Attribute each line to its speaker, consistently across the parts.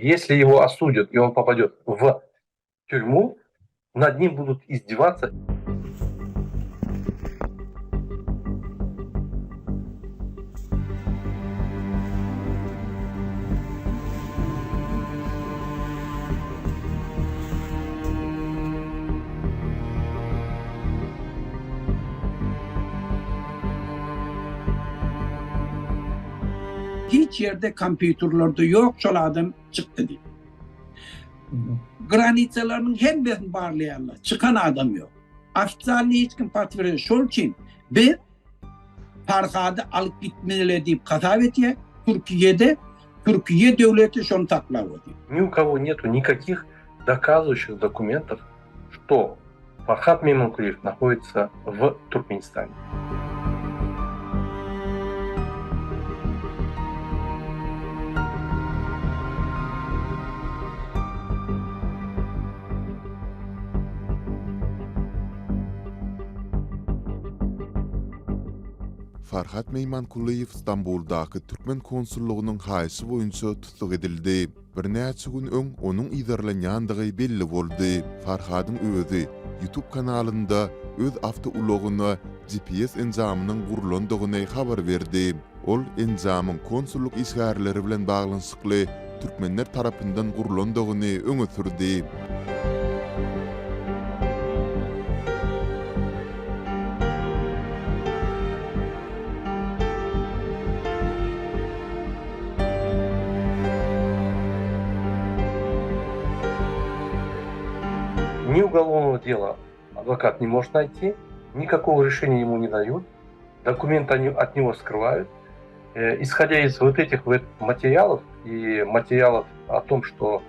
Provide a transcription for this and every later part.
Speaker 1: Если его осудят и он попадет в тюрьму, над ним будут издеваться.
Speaker 2: Hiç ýerde kompýuterlerde ýok şol adam çykdy diýip. Granitsalarynyň hemmesini barlaýarlar. Çykan adam ýok. Ofitsialny hiç kim patwere. Şol üçin biz Farhady alyp gitmeli diýip hasap etýär. Türkiýede Türkiýe döwleti şony saklap otyr.
Speaker 1: Ни у кого нету никаких доказывающих документов, что Farhad Mehmankuliyev находится в Туркменистане.
Speaker 3: Farhat Meýmankulyýew Stambuldaky türkmen konsullygynyň haýyşy boýunça tussag edildi. Birnäçe gün öň onuň yzarlanýandygy belli boldy. Farhadyň özi YouTube kanalynda öz awtoulagyna GPS enjamynyň gurlandygyny habar berdi. Ol enjamyň konsullyk işgärleri bilen baglanyşykly türkmenler tarapyndan gurlandygyny öňe sürdi.
Speaker 1: Ни уголовного дела адвокат не может найти, никакого решения ему не дают, документы они от него скрывают. Э, исходя из вот этих вот материалов и материалов о том, что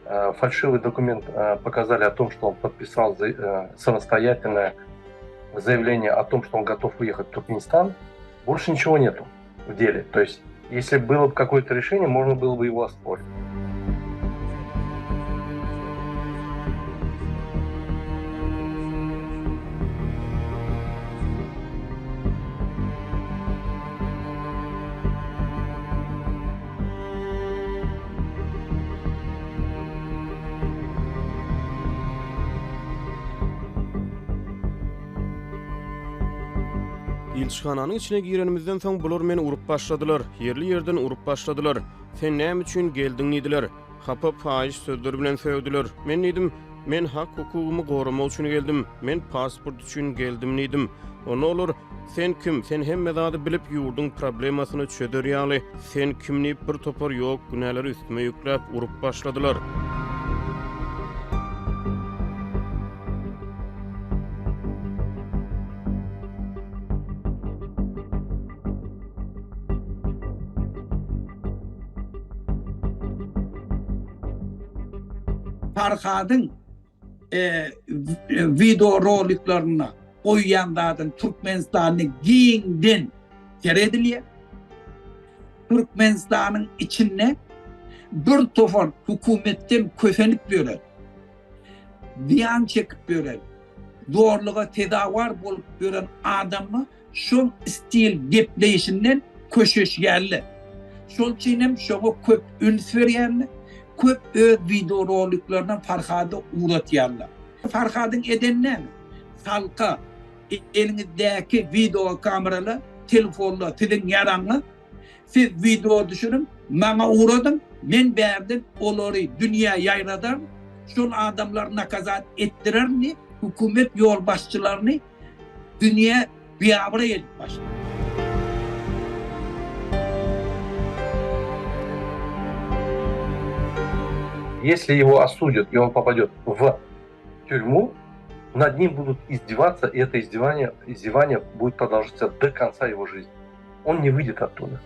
Speaker 1: э, фальшивый документ э, показали о том, что он подписал самостоятельное заявление о том, что он готов уехать в Туркменистан, больше ничего нету в деле. То есть, если было бы какое-то решение, можно было бы его оспорить.
Speaker 4: Ilçihananyň içine girenimizden soň bular meni urup başladylar. Ýerli-ýerden urup başladylar. Sen näme üçin geldiň diýdiler. Hapa, paýyş sözler bilen sögdüler. Men diýdim, Men hak-hukugymy goramak üçin geldim. Men pasport üçin geldim diýdim. Onda olar, Sen kim? Sen hemme zady bilip, ýurduň problemasyny çözer ýaly, sen kim diýip, bir topar ýok günäleri üstüme ýükläp, urup başladylar.
Speaker 2: Farhadyň wideo roliklerinde goýýan zadyny Türkmenistanda giňden seredilýär. Türkmenistanyň içinde bir topar hökümetden kösenip ýören, zyýan çekip ýören, zorluga sezawar bolup ýören adamlar Şol stil gepleýşinden köşeşýärler. Şol üçin hem şoňa köp üns berýärler. Köp öz wideoroliklerinem Farhada ugratýarlar. Farhadyň edeni näme? Halka eliňizdäki wideokameralar, telefonlar siziň ýaraňyz. Siz wideo düşüriň, maňa ugradyň, men bärden olary dünýä ýaýradaryn, şol adamlary nakazat etdirerin diýip, hökümet ýolbaşçylaryny dünýä biabraý edip başlady.
Speaker 1: Если его осудят и он попадет в тюрьму, над ним будут издеваться, и это издевание, издевание будет продолжаться до конца его жизни. Он не выйдет оттуда.